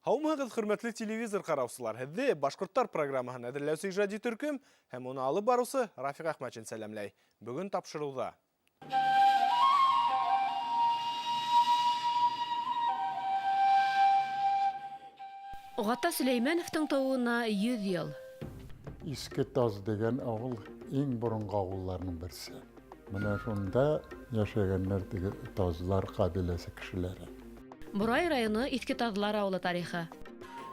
Һаумыһығыҙ, хөрмәтле телевизор ҡараусылар! Һеҙҙе Башҡорттар программаһын әҙерләүсе ижади төркөм һәм уны алып барыусы Рафиҡ Әхмәтшин сәләмләй. Бөгөн тапшырыуҙа. Гата Сөләймәновтың тыуыуына 100 йыл. Иске Таз дигән авыл иң борынгы авылларның берсе. Менә шунда яшәгәннәр теге Тазлар кабиләсе кешеләре. Борай районы Иске Тазлар авылы тарихы.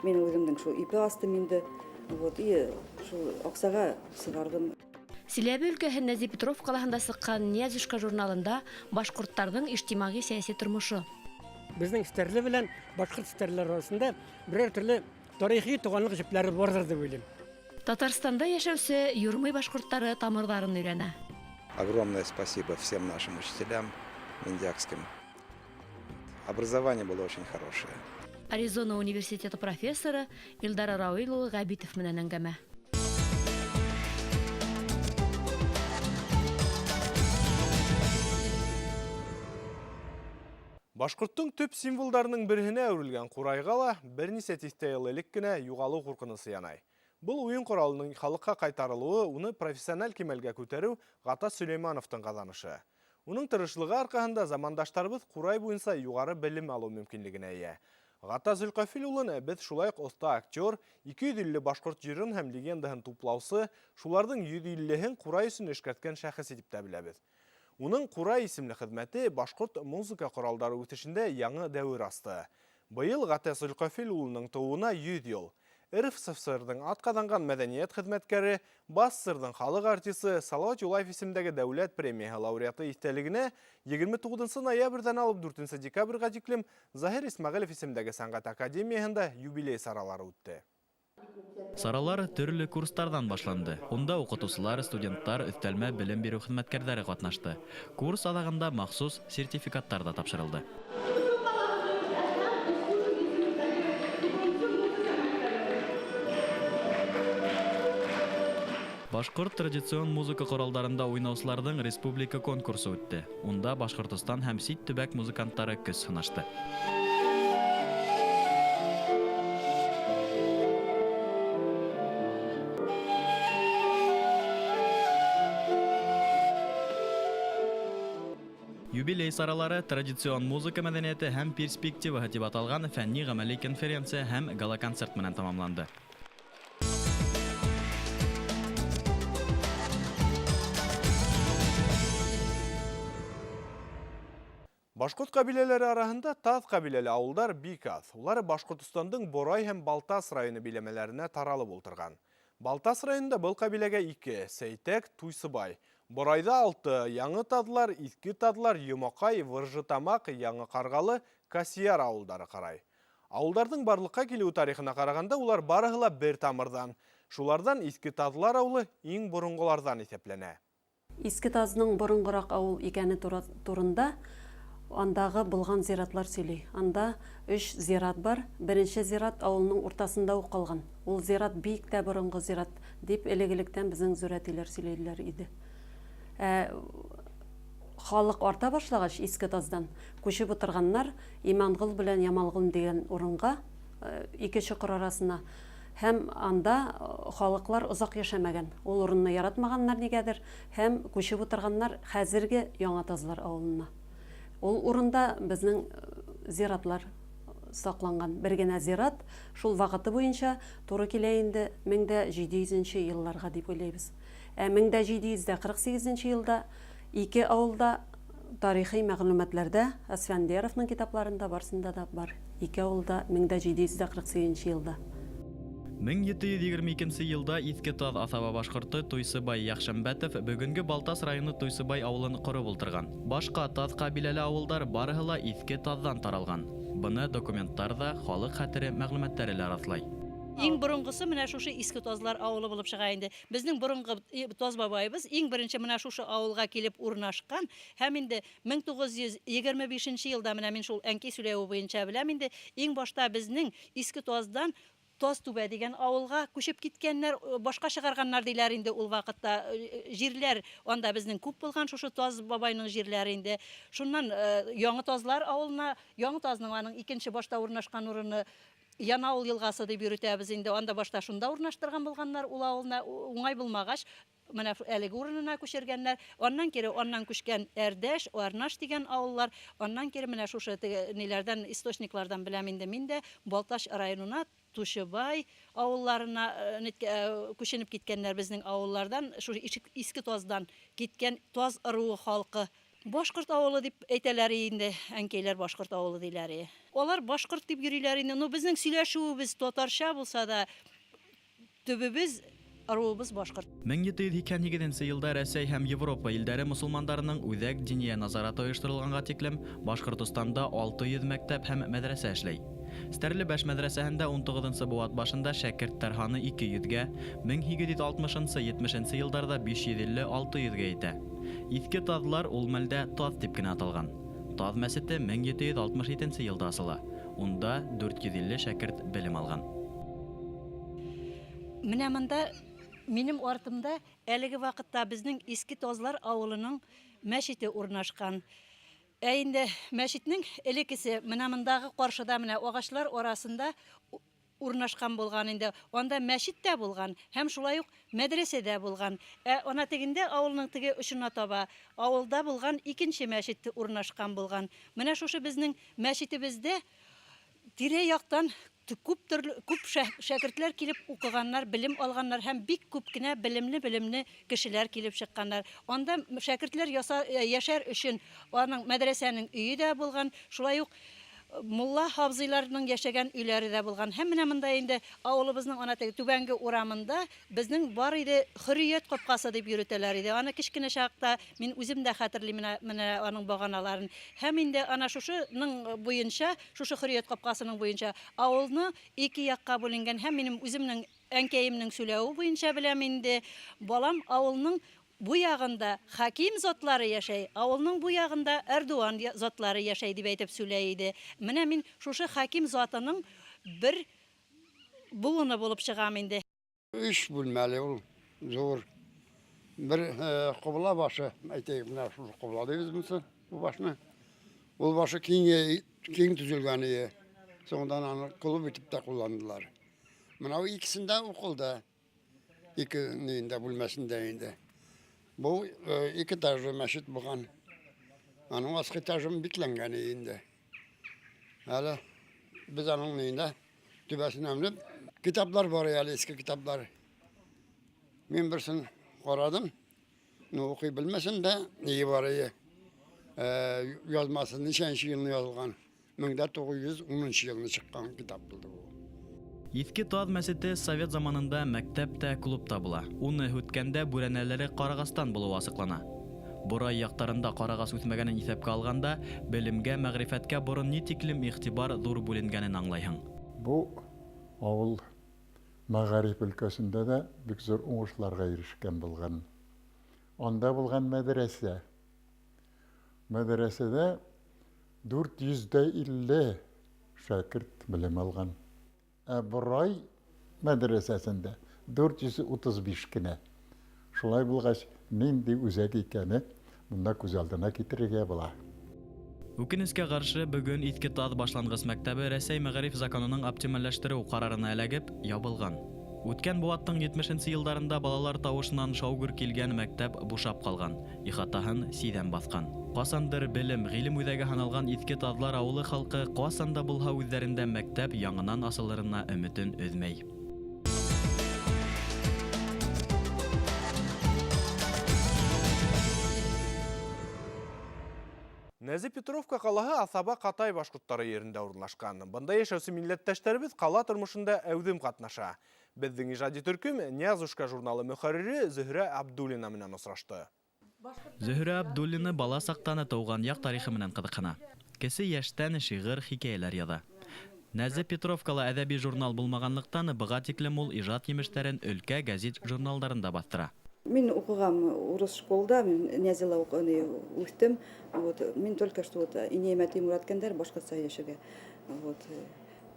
Мин үземнең шул ипи астым инде. Вот, и шул акчага чыгардым. Силәбе өлкәһе Нәзипетров ҡалаһында сыҡҡан Нязюшка журналында башҡорттарҙың ижтимағи-сәйәси тормошо. Безнең Стәрле белән башкорт стәрлеләре арасында берәр төрле тарихи туганлык җепләре бардыр дип уйлыйм. Татарстанда яшәүсе Юрмый башҡорттары тамырҙарын өйрәнә. Огромное спасибо всем нашим учителям миндякским. Образование было очень хорошее. Аризона университеты профессоры Илдар Рауил улы Ғәбитов менән әңгәмә. Башҡорттоң төп символдарының береһенә әүерелгән ҡурайға ла бер нисә тиҫтә йыл элек кенә юғалыу ҡурҡынысы янай. Был уйын ҡоралының халыҡҡа ҡайтарылыуы, уны профессиональ кимәлгә күтәреү Ғата Сөләймановтың ҡаҙанышы. Уның тырышлығы арҡаһында замандаштарыбыҙ ҡурай буйынса юғары белем алыу мөмкинлегенә эйә. Ғата Зөлҡәфил улын беҙ шулай уҡ оҫта актер, 250 башҡорт йырын һәм легендаһын туплаусы, шуларҙың 150-һен ҡурай өсөн эшкәрткән шәхес итеп тә беләбеҙ. Уның Ҡурай исемле хеҙмәте башҡорт музыка ҡоралдары үҫешендә яңы дәүер асты. Быйыл Ғата Зөлҡәфил улының тыуыуына 100 йыл. РФСФСР-ҙың атҡаҙанған мәҙәниәт хеҙмәткәре, БАССР-ҙың халыҡ артисы, Салауат Юлаев исемендәге дәүләт премияһы лауреаты иҫтәлегенә 29 ноябрҙән алып 4 декабргә тиклем Заһир Исмәғилев исемендәге сәнғәт академияһында юбилей саралары үтте. Саралар төрлө курстарҙан башланды. Унда уҡытыусылар, студенттар, өҫтәлмә белем биреү хеҙмәткәрҙәре ҡатнашты. Курс аҙағында махсус сертификаттар ҙа тапшырылды. Башҡорт традицион музыка ҡоралдарында уйнаусыларҙың республика конкурсы үтте. Унда Башҡортостан һәм сит төбәк музыканттары көс һынашты. Юбилей саралары традицион музыка мәҙәниәте һәм перспективаһы тип аталған фәнни-ғәмәли конференция һәм гала-концерт менән тамамланды. Башҡорт ҡәбиләләре араһында таҙ ҡәбиләле ауылдар бик аҙ. Улар Башҡортостандың Борай һәм Балтас районы биләмәләренә таралып ултырған. Балтас районында был ҡәбиләгә 2, Сәйтәк, Туйсыбай. Борайҙа 6, Яңы Таҙлар, Иҫке Таҙлар, Йомаҡай, Выржытамаҡ, Яңы Ҡарғалы, Касияр ауылдары ҡарай. Ауылдарҙың барлыҡҡа килеү тарихына ҡарағанда улар барыһы ла бер тамырҙан. Шуларҙан Иҫке Таҙлар ауылы иң боронғоларҙан иҫәпләнә. Иске Тазның боронғораҡ ауыл икәне турында андағы булған зиратлар сөйләй. Анда 3 зират бар. Беренсе зират ауылының уртаһында уҡ ҡалған. Ул зират бик тә боронғо зират дип элек-электән беҙҙең зүрәтиләр сөйләйләр ине. Халыҡ арта башлағас Иске Таздан күсеп ултырғаннар Иманғол белән Ямалғол тигән урынға, ике чоҡор арасына. Һәм анда халыҡлар оҙаҡ йәшәмәгән. Ул урынны яратмағаннар нигәҙер һәм күсеп ултырғаннар хәҙерге Яңы Тазлар ауылына. Ул урында беҙҙең зиратлар саҡланған. Бер генә зират шул ваҡыты буйынса тура килә инде 1700 йылларға тип уйлайбыҙ. Ә 1748 йылда ике ауылда тарихи мәғлүмәтләрҙә, Асфендияровның китапларында барсында да бар. Ике ауылда 1748 йылда. 1722 йылда Иҫке Таҙ аҫаба башҡорто Туйсыбай Яҡшәмбәтов бөгөнгө Балтас районы Туйсыбай ауылын ҡороп ултырған. Башҡа таҙ ҡәбиләле ауылдар барыһы ла Иҫке Таҙҙан таралған. Быны документтар ҙа, халыҡ хәтере мәғлүмәттәре лә раҫлай. Иң боронғоһо менә шушы Иске Тазлар ауылы булып сыға инде. Беҙҙең боронғо Таз бабайыбыҙ иң беренсе менә шушы ауылға килеп урынлашҡан һәм инде 1925 йылда менә мин шул әнкәй сөйләүе буйынса беләм инде, иң башта беҙҙең Иске Таздан Таз Түбә тигән ауылға күсеп киткәннәр, башҡа сығарғаннар тиләр инде ул ваҡытта. Җирләр анда беҙҙең күп булған, шушы Таз бабайның җирләре инде. Шуннан Яңы Тазлар ауылына, Яңы Тазның аның икенсе башта урынлашҡан урыны Янаул елгасы дип йөрөтәбез инде. Анда башта шунда урнаштырган булганнар ул авылны, уңай булмагач, менә әлеге урынына күчергәннәр. Аннан кире аннан күчкән Әрдәш, Арнаш дигән авыллар. Аннан кире менә шушы теге ниләрдән, источниклардан беләм инде мин дә, Балтач районына Тучыбай авылларына күченеп киткәннәр безнең авыллардан, шушы Иске Таздан киткән Таз ыруы халкы. Башкорт авылы дип әйтәләр инде, әнкәйләр башкорт авылы диләр. Алар башкорт дип йөриләр инде. Ну, безнең сөйләшүебез татарча булса да, төбебез, ыруыбыз башкорт. 1788 нче елда Рәсәй һәм Европа илдәре мосылмандарының Үзәк Диния назараты оештырылганга тиклем Башкортостанда 600 мәктәп һәм мәдрәсә эшләй. Стәрлебаш мәдрәсәһендә унтугызынчы быуат башында шәкерттәр һаны 200 гә, 1860 нчы-70 нче елдарда 550-600 гә йитә. Иске Тазлар ул мәлдә Таз дип кенә аталган. Таз мәчете 1767 нче елда ачыла, унда 450 шәкерт белем алган. Менә монда минем артымда әлеге вакытта безнең Иске Тазлар авылының мәчете урнашкан. Ә инде мәчетнең элеккесе менә мондагы каршыда менә агачлар арасында урнашкан булган инде. Анда мәчет тә булган һәм шулай ук мәдрәсә дә булган. Ә ана тегендә авылның теге очына таба авылда булган икенче мәчет урнашкан булган. Менә шушы безнең мәчетебездә тирә-яктан күп төрле күп шәкертләр килеп укыганнар, белем алганнар һәм бик күп кенә белемле-белемле кешеләр килеп чыкканнар. Анда шәкертләр яса, яшәр өчен аның мәдрәсәнең өе дә булган, шулай ук мулла абзыйларның яшәгән өйләре дә булган. Һәм менә монда инде авылыбызның ана теге түбәнге урамында безнең бар иде Хөррият капкасы дип йөретәләр иде. Аны кечкенә чакта мин үзем дә хәтерлим менә, менә аның баганаларын. Һәм инде ана шушының буенча, шушы Хөррият капкасының буенча авылны ике якка бүленгән һәм минем үземнең әнкәемнең сөйләве буенча беләм инде, балам, авылның бу ягында Хаким затлары яшәй, авылның бу ягында Әрдуан затлары яшәй дип әйтеп сөйләй иде. Менә мин шушы Хаким затының бер буыны булып чыгам инде. Өч бүлмәле ул, зур. Бер кобла башы, әйтәйек, менә шушы кобла дибез монысы, бу башны. Ул башы киң, киң төзелгән ие. Соңыннан аны клуб итеп тә кулландылар. Менә бу икесендә укылды. Ике ниендә бүлмәсендә инде. Бу ике этажлы мәчет булган. Аның аскы этажы бикләнгән инде. Әле без аның ниендә түбәсенә менеп, китаплар бар әле, иске китаплар. Мин берсен карадым. Ну, укый белмәсәм дә, ние бар ие. Язмасы ничәнче елны язылган? 1910 елны чыккан китап булды бу. Иске Таз мәчете совет заманында мәктәп тә, клуб та була. Уны һүткәндә бүрәнәләре карагастан булуы асыклана. Борай яктарында карагас үсмәгәнен исәпкә алганда, белемгә, мәгърифәткә борын ни тиклем игътибар зур бүленгәнен аңлайһың. Бу авыл мәгариф өлкәсендә дә бик зур уңышларга ирешкән булган. Анда булган мәдрәсә. Мәдрәсәдә 450 шәкерт белем алган. Ә Борай мәдрәсәсендә 435 кенә. Шулай булгач, нинди үзәк икәне монда күз алдына китерергә була. Үкенечкә каршы, бөгөн Иске Таз башлангыч мәктәбе Рәсәй мәгариф законының оптимальләштерү карарына эләгеп, ябылган. Үткән быуаттың 70 нче елдарында балалар тавышынан шау-гөр килгән мәктәп бушап калган, ихатаһын сидән баскан. Касандыр белем, гыйлем үзәге һаналган Иске Тазлар авылы халкы касан да булһа үзләрендә мәктәп яңынан асылырына өметен өзмәй. Нәзи Петровка ҡалаһы Аҫаба Ҡатай башҡорттары ерендә урынлашҡан. Бында йәшәүсе милләттәштәребеҙ ҡала тормошонда әүҙем ҡатнаша. Беҙҙең ижади төркөм Нязушка журналы мөхәррире Зөһрә Абдуллина менән осрашты. Зөһрә Абдуллина бала саҡтан тыуған яҡ тарихы менән ҡыҙыҡһына. Кесе йәштән шиғыр, хикәйәләр яҙа. Нәзе Петровкала әҙәби журнал булмағанлыҡтан быға тиклем ул ижад емештәрен өлкә гәзит-журналдарында баҫтыра. Мин уҡығам урыҫ школда, мин Нязила үҫтем. Вот, мин только что вот инәйем әтейем өйрәткәндәр башҡортса һөйләшергә. Вот.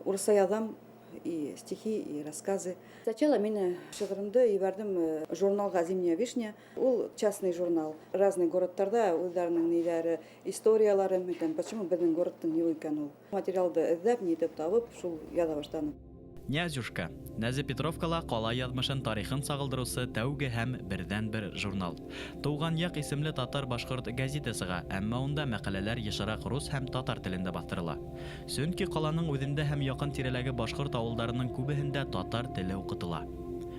Урыҫса яҙам, И стихи, и рассказы. Сначала мин шиғырымды ебәрҙем журналға «Зимняя вишня». Ул частный журнал. Разный городтарҙа үҙҙәренең ниҙәре, историялары, микән, почему беҙҙең городтың юҡ икән ул. Материалды эҙләп, нитеп табып, шул яҙа башланым. Нязюшка. Нәзепетровкала ҡала яҙмышын, тарихын сағылдырыусы тәүге һәм берҙән-бер журнал. Тыуған яҡ исемле татар-башҡорт гәзите сыға, әммә унда мәҡәләләр йышыраҡ рус һәм татар телендә баҫтырыла. Сөнки ҡаланың үҙендә һәм яҡын тирәләге башҡорт ауылдарының күбеһендә татар теле уҡытыла.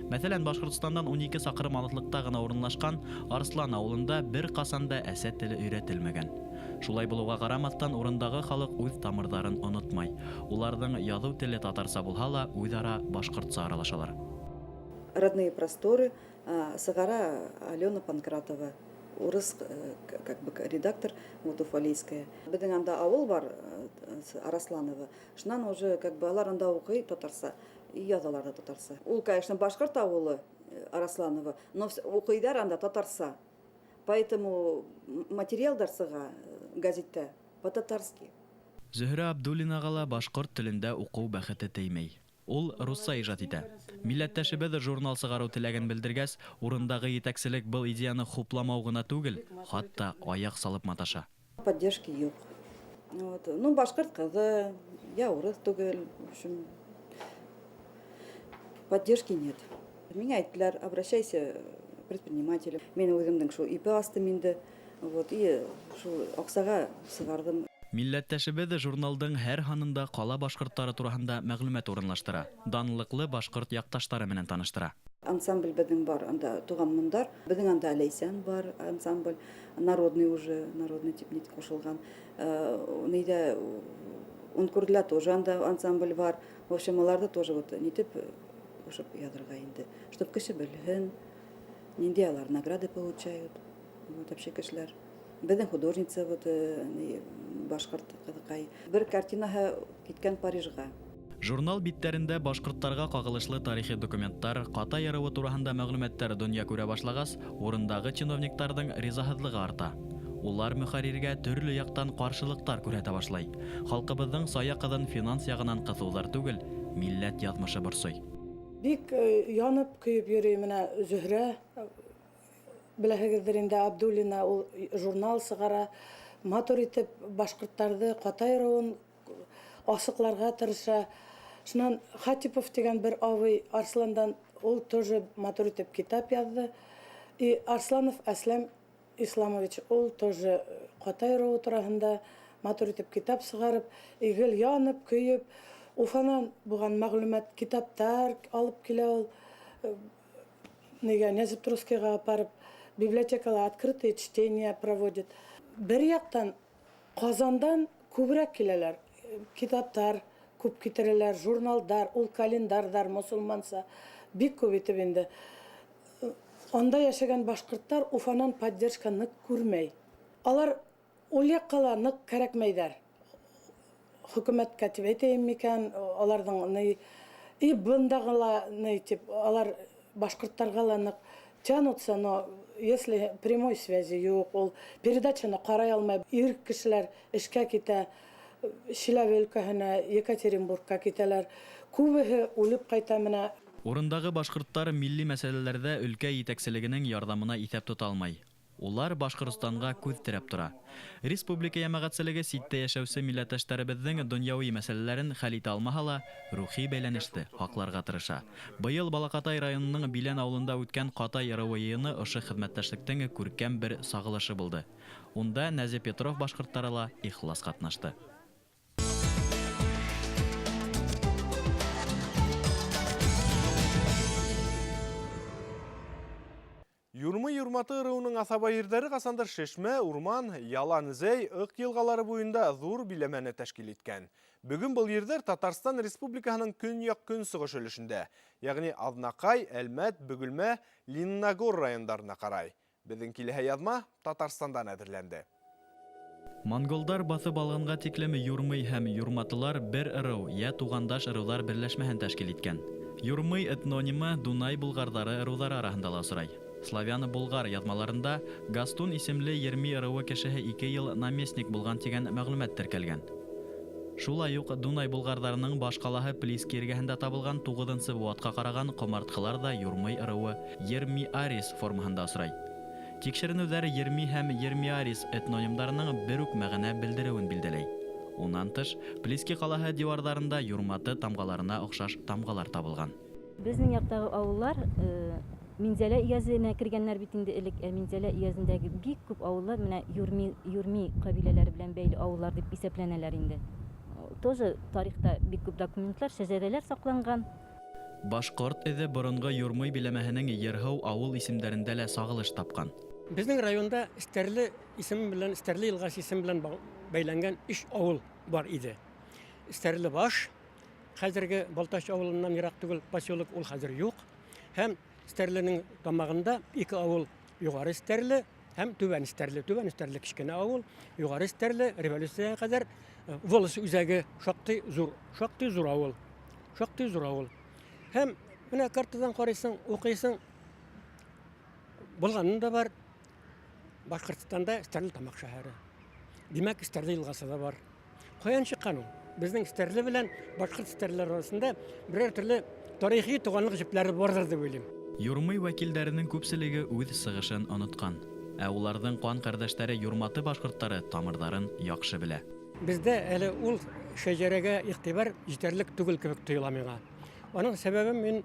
Мәҫәлән, Башҡортостандан 12 саҡрым алыҫлыҡта ғына урынлашҡан Арыслан ауылында бер ҡасан да әсә теле өйрәтелмәгән. Шулай булыуға ҡарамаҫтан, урындағы халыҡ үҙ тамырҙарын онотмай. Уларҙың яҙыу теле татарса булһа ла, үҙ-ара башҡортса аралашалар. Родные просторы сығара Алена Панкратова, урыс, как бы редактор, вот уфалейская. Беҙҙең анда ауыл бар, Арасланово. Шунан уже как бы алар анда уҡый татарса и яҙалар да татарса. Ул, конечно, башҡорт ауылы, Арасланово, но уҡыйҙар анда татарса. Поэтому материалдар сыға гәзиттә по-татарски. Зөһрә Абдуллинаға ла башҡорт телендә уҡыу бәхете теймәй. Ул русса ижад итә. Милләттәшебеҙ журнал сығарыу теләген белдергәс, урындағы етәкселек был идеяны хупламау ғына түгел, хатта аяҡ салып маташа. Поддержки юҡ. Вот. Ну, башҡорт ҡыҙы, я урыҫ түгел, в общем, поддержки нет. Миңә әйттеләр, обращайся к предпринимателям. Мин үҙемдең шул ИП астым инде. Вот, и шул аҡсаға сығарҙым. Милләттәшебеҙ журналдың һәр һанында ҡала башҡорттары тураһында мәғлүмәт урынлаштыра, данлыҡлы башҡорт яҡташтары менән таныштыра. Ансамбль беҙҙең бар, анда Туған Мундар, беҙҙең анда Ләйсән бар ансамбль, народный уже, народный тип нит ҡушылған. Нейҙә Ункурҙла тоже анда ансамбль бар. В общем, уларҙы тоже вот нитеп ҡушып яҙырға инде, чтоб кеше белһен, ниндәй алар награды получают. Вот вообще кешеләр. Беҙҙең художница вот, ни, башҡорт ҡыҙыҡай. Бер картинаһы киткән Парижға. Журнал биттәрендә башҡорттарға ҡағылышлы тарихи документтар, ҡата ярыуы тураһында мәғлүмәттәр донъя күрә башлағас, урындағы чиновниктарҙың ризаһыҙлығы арта. Улар мөхәрриргә төрлө яҡтан ҡаршылыҡтар күрһәтә башлай. Халҡыбыҙҙың сая ҡыҙын финанс яғынан ҡыҫыуҙар түгел, милләт яҙмышы борсой. Бик янып көйөп йөрөй менә Зөһрә, беләһегеҙҙер инде, Абдуллина ул журнал сығара, матур итеп башҡорттарҙы ҡата ярыуын асыҡларға тырыша. Шунан Хатипов тигән бер абый Арсландан, ул тоже матур итеп китап яҙҙы. И Арсланов Әсләм Исламович, ул тоже ҡата ярыуы тураһында матур итеп китап сығарып, и гел янып, көйөп, Уфанан булған мәғлүмәт, китаптар алып килә ул. Нигә Нязепетровскийға апарып, библиотекала открытые чтения проводит. Бер яҡтан Ҡазандан күберәк киләләр, китаптар күп китерәләр, журналдар, ул календарҙар мосолманса бик күп итеп инде. Анда йәшәгән башҡорттар Уфанан поддержка ныҡ күрмәй. Алар ул яҡҡа ла ныҡ кәрәкмәйҙәр. Хөкүмәткә тип әйтәйем микән, аларҙың ни, и бындағы ла ни тип, алар башҡорттарға ла ныҡ тянутся, но если прямой связи юҡ, ул передачаны ҡарай алмай. Ир кешеләр эшкә китә, Чиләбе өлкәһенә, Екатеринбургка китәләр. Күбеһе үлеп ҡайта менә. Урындағы башҡорттар милли мәсьәләләрҙә өлкә етәкселегенең ярҙамына иҫәп тота алмай. Улар Башҡортостанға күҙ терәп тора. Республика йәмәғәтселеге ситтә йәшәүсе милләттәштәребеҙҙең донъяуи мәсьәләләрен хәл итә алмаһа ла, рухи бәйләнеште һаҡларға тырыша. Быйыл Балаҡатай районының Билән ауылында үткән Ҡатай ырыуы йыйыны ошо хеҙмәттәшлектең күркәм бер сағылышы булды. Унда Нәзепетров башҡорттары ла ихлас ҡатнашты. Юрмы Юрматы ырыуының аҫаба ерҙәре ҡасандыр Шешмә, Урман, Ялан, Зәй, Ыҡ йылғалары буйында ҙур биләмәне тәшкил иткән. Бөгөн был ерҙәр Татарстан Республикаһының көньяҡ-көнсығыш өлөшөндә, йәғни Аҙнаҡай, Әлмәт, Бөгөлмә, Лениногор райондарына ҡарай. Беҙҙең киләһе яҙма Татарстандан әҙерләнде. Монголдар баҫып алғанға тиклем Юрмый һәм Юрматылар бер ырыу йә туғандаш ырыуҙар берләшмәһен тәшкил иткән. Юрмый этнонимы Дунай булғарҙары ырыуҙары араһында ла осрай. Славяно-булғар яҙмаларында Гастун исемле Ерми ырыуы кешеһе 2 йыл наместник булған тигән мәғлүмәт теркәлгән. Шулай уҡ Дунай булғарҙарының баш ҡалаһы Плиски эргәһендә табылған туғыҙынсы быуатҡа ҡараған ҡомартҡылар ҙа Юрмый ырыуы Ермиарис формаһында осрай. Тикшеренеүҙәр Ерми һәм Ермиарис этнонимдарының бер үк мәғәнә белдереүен билдәләй. Унан тыш, Плиски ҡалаһы диуарҙарында юрматы тамғаларына оҡшаш тамғалар табылған. Беҙҙең яҡтағы ауыллар Минзәлә өйәзенә кергәннәр бит инде элек. Ә Минзәлә өйәзендәге бик күп ауыллар менә Юрми, Юрми ҡәбиләләре белән бәйле ауыллар тип иҫәпләнәләр инде. Тоже тарихта бик күп документлар, шәжәрәләр саҡланған. Башҡорт эҙе боронғо Юрмый биләмәһенең Йырһыу ауыл исемдәрендә лә сағылыш тапҡан. Беҙҙең районда Стәрле исеме белән, Стәрле йылғасы исеме белән бәйләнгән өс ауыл бар иде. Стәрлебаш, хәҙерге Балтач ауылынан йыраҡ түгел поселок, ул хәҙер юҡ. Һәм Стәрленең тамағында ике ауыл, Юғары Стәрле һәм Түбән Стәрле. Түбән Стәрле кечкенә ауыл, Юғары Стәрле революцияға ҡәҙәр волость үҙәге, шаҡтай зур, шаҡтай зур ауыл. Шаҡтай зур ауыл. Һәм менә картадан ҡарайсың, уҡыйсың, булғаны да бар. Башҡортостанда Стәрлетамаҡ шәһәре. Димәк, Стәрле йылғасы ла бар. Ҡаян сыҡҡан ул? Беҙҙең Стәрле белән башҡорт стәрлеләр араһында берәр төрлө тарихи туғанлыҡ җепләре барҙыр тип уйлайым. Юрмый вәкилдәренең күпселеге үҙ сығышын онотҡан. Ә уларҙың ҡан ҡәрҙәштәре юрматы башҡорттары тамырҙарын яҡшы белә. Беҙҙә әле ул шәжәрәгә иғтибар етерлек түгел кеүек тойола миңа. Уның сәбәбен мин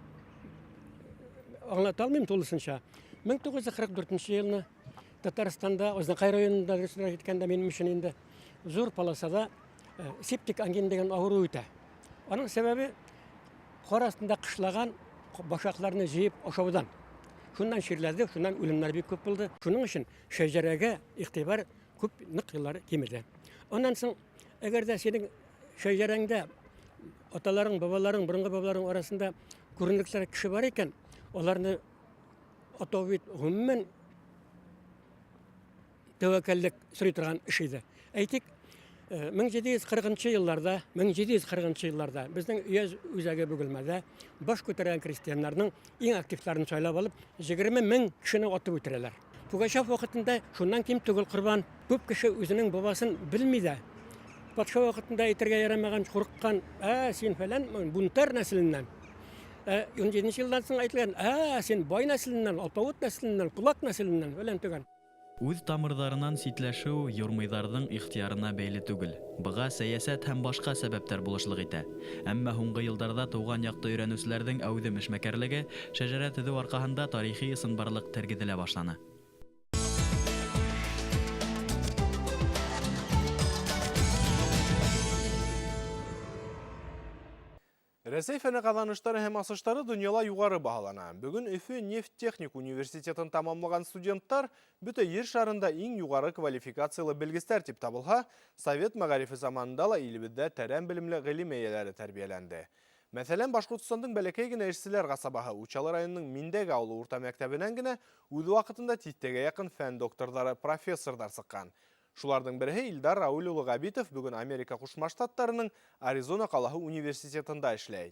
аңлата алмыйм тулыһынса. 1944 йылны Татарстанда, Азнакай районында, дөрөҫөрәк әйткәндә, минең өсөн инде зур полосада септик ангин дигән ауырыу үтә. Уның сәбәбе ҡар аҫтында ҡышлаған башаҡларны йыйып ашауҙан. Шунан ширләде, шунан үлемдәр бик күп булды. Шуның өсөн шәжәрәгә иғтибар күп ныҡ йыллар кимеде. Унан һуң, әгәр ҙә һинең шәжәрәңдә аталарың, бабаларың, боронғо бабаларың араһында күренекле кеше бар икән, уларны атау бит ғөмүмән тәүәккәллек сорай торған эш иде. Әйтик, 1740 йылларда, 1740 йылларда беҙҙең өйәз үҙәге Бөгөлмәдә баш күтәргән крестьяннарның иң активларын һайлап алып, 20 000 кешене атып үтерәләр. Пугачев ваҡытында шунан ким түгел ҡорбан. Күп кеше үҙенең бабасын белмәй ҙә. Батша ваҡытында әйтергә ярамаған, ҡурҡҡан, ә, син фәлән бунтарь нәҫеленән. Ә, 17 йылдан һуң әйтелгән, ә, син бай нәҫеленән, алпауыт нәҫеленән, кулак нәҫеленән, фәлән төгән. Үҙ тамырҙарынан ситләшеү юрмыйҙарҙың ихтыярына бәйле түгел. Быға сәйәсәт һәм башҡа сәбәптәр булышлыҡ итә. Әммә һуңғы йылдарҙа тыуған яҡты өйрәнеүселәрҙең әүҙем эшмәкәрлеге, шәжәрә төҙөү арҡаһында тарихи ысынбарлыҡ тергеҙелә башланы. Рәсәй фәне ҡаҙаныштары һәм асыштары донъяла юғары баһалана. Бөгөн Өфө нефть техник университетын тамамлаған студенттар бөтә ер шарында иң юғары квалификациялы белгестәр тип табылһа, совет мәғарифы заманында ла илебеҙҙә тәрән белемле ғилем эйәләре тәрбиәләнде. Мәҫәлән, Башҡортостандың бәләкәй генә эшселәр ҡасабаһы Учалы районының Миндәк ауылы урта мәктәбенән генә үҙ ваҡытында тиҫтәгә яҡын фән докторҙары, профессорҙар сыҡҡан. Шуларҙың береһе Илдар Рауил улы Ғәбитов бөгөн Америка Ҡушма Штаттарының Аризона ҡалаһы университетында эшләй.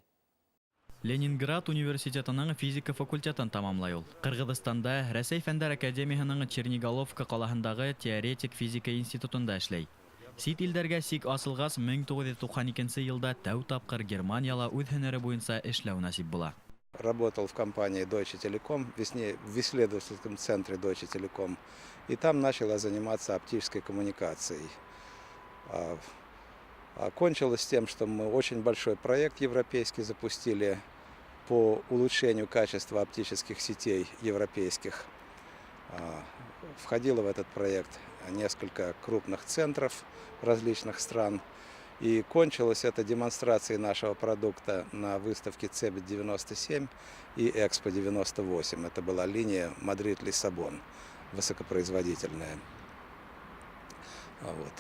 Ленинград университетының физика факультетын тамамлай ул. Ҡырғыҙстанда Рәсәй Фәндәр академияһының Черниголовка ҡалаһындағы теоретик физика институтында эшләй. Сит илдәргә сик асылғас 1992 йылда тәү тапҡыр Германияла үҙ һөнәре буйынса эшләү насип була. Работал в компании Deutsche Telekom, в исследовательском центре Deutsche Telekom. И там начал я заниматься оптической коммуникацией. Окончилось тем, что мы очень большой проект европейский запустили по улучшению качества оптических сетей европейских. Входило в этот проект несколько крупных центров различных стран. И кончилось это демонстрацией нашего продукта на выставке CeBIT 97 и Экспо 98. Это была линия Мадрид-Лиссабон, высокопроизводительная. Вот.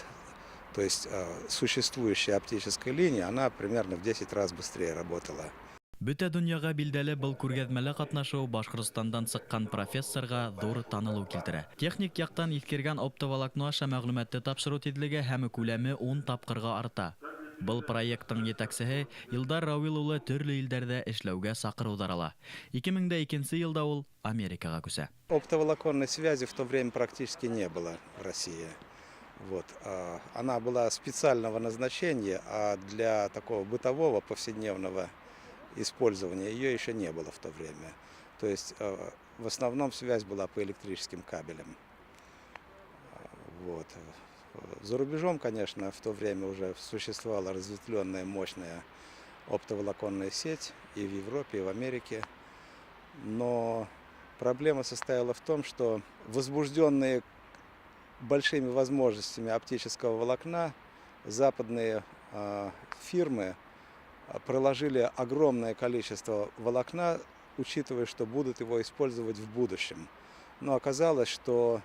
То есть существующая оптическая линия, она примерно в 10 раз быстрее работала. Бөтә донъяға билдәле был күргәҙмәлә ҡатнашыу Башҡортостандан сыҡҡан профессорға ҙур танылыу килтерә. Техник яҡтан иҫкергән оптоволокно аша мәғлүмәтте тапшырыу тиҙлеге һәм күләме 10 тапҡырға арта. Был проекттың етәксеһе Илдар Рауил улы төрлө илдәрҙә эшләүгә саҡырыуҙар ала. 2002 йылда ул Америкаға күсә. Оптоволоконной связи в то время практически не было в России. Вот. Она была специального назначения, а для такого бытового, повседневного использования ее еще не было в то время. То есть в основном связь была по электрическим кабелям. Вот. За рубежом, конечно, в то время уже существовала разветвленная, мощная оптоволоконная сеть и в Европе, и в Америке. Но проблема состояла в том, что возбужденные большими возможностями оптического волокна западные фирмы проложили огромное количество волокна, учитывая, что будут его использовать в будущем. Но оказалось, что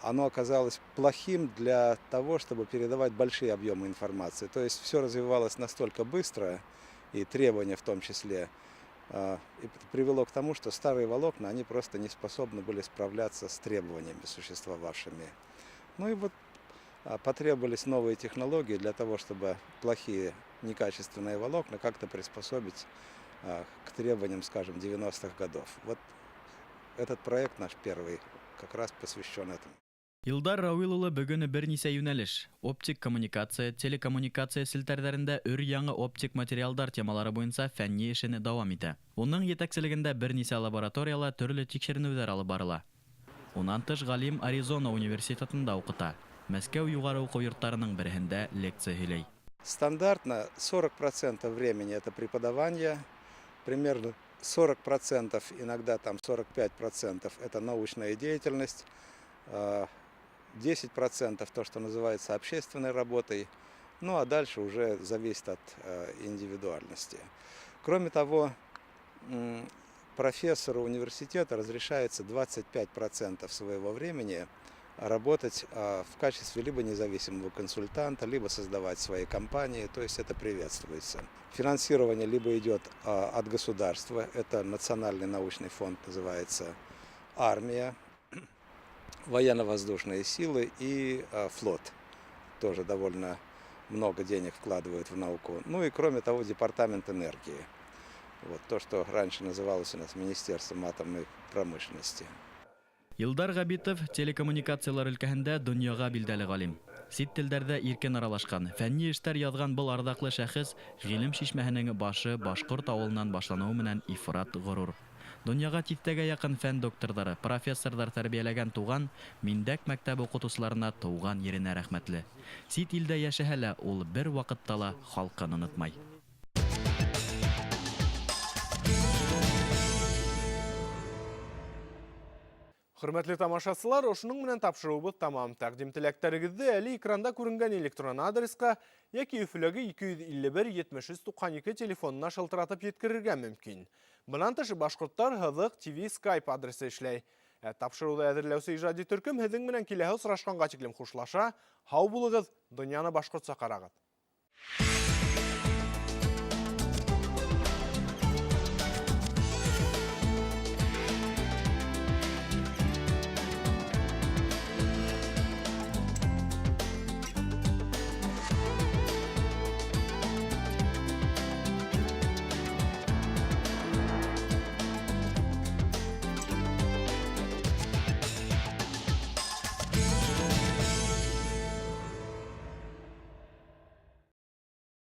оно оказалось плохим для того, чтобы передавать большие объемы информации. То есть все развивалось настолько быстро, и требования в том числе, и привело к тому, что старые волокна, они просто не способны были справляться с требованиями существовавшими. Ну и вот потребовались новые технологии для того, чтобы плохие, некачественные волокна как-то приспособить к требованиям, скажем, 90-х годов. Вот этот проект наш первый как раз посвящен этому. Илдар Рауил улы бөгөн бер нисә йүнәлеш: оптик коммуникация, телекоммуникация селтәрҙәрендә өр-яңы оптик материалдар темалары буйынса фәнни эшен дауам итә. Уның етәкселегендә бер нисә лабораторияла төрлө тикшеренеүҙәр алып барыла. Унан тыш ғалим Аризона университетында уҡыта. Мәскәү юғары уҡыу йорттарының береһендә лекция һөйләй. Стандартно 40% времени это преподавание, примерно 40%, иногда там 45% это научная деятельность, 10% то, что называется общественной работой, ну а дальше уже зависит от индивидуальности. Кроме того, профессору университета разрешается 25% своего времени работать в качестве либо независимого консультанта, либо создавать свои компании, то есть это приветствуется. Финансирование либо идет от государства, это Национальный научный фонд называется, армия, военно-воздушные силы и флот тоже довольно много денег вкладывают в науку. Ну и кроме того, департамент энергии. Вот то, что раньше называлось у нас Министерством атомной промышленности. Илдар Ғәбитов телекоммуникациялар өлкәһендә донъяға билдәле ғалим. Сит телдәрҙә иркен аралашҡан, фәнни эштәр яҙған был арҙаҡлы шәхес ғилем шишмәһенең башы башҡорт ауылынан башланыуы менән ифрат ғорур. Донъяға тиҫтәгә яҡын фән докторҙары, профессорҙар тәрбиәләгән туған Миндәк мәктәбе уҡытыусыларына, тыуған еренә рәхмәтле. Сит илдә йәшәһә лә, ул бер ваҡытта ла халҡын онотмай. Хөрмәтле тамашасылар, ошоноң менән тапшырыуыбыҙ тамам. Тәҡдим теләктәрегеҙҙе әле экранда күренгән электрон адресҡа йәки Өфөләге 251 73 92 телефонына шылтыратып еткерергә мөмкин. Бынан тыш Башҡорттар һыҙыҡ ТВ Skype адресы эшләй. Ә тапшырыуҙы әҙерләүсе ижади төркөм һеҙҙең менән киләһе осрашҡанға тиклем хушлаша. Һау булығыҙ, донъяны башҡортса ҡарағыҙ.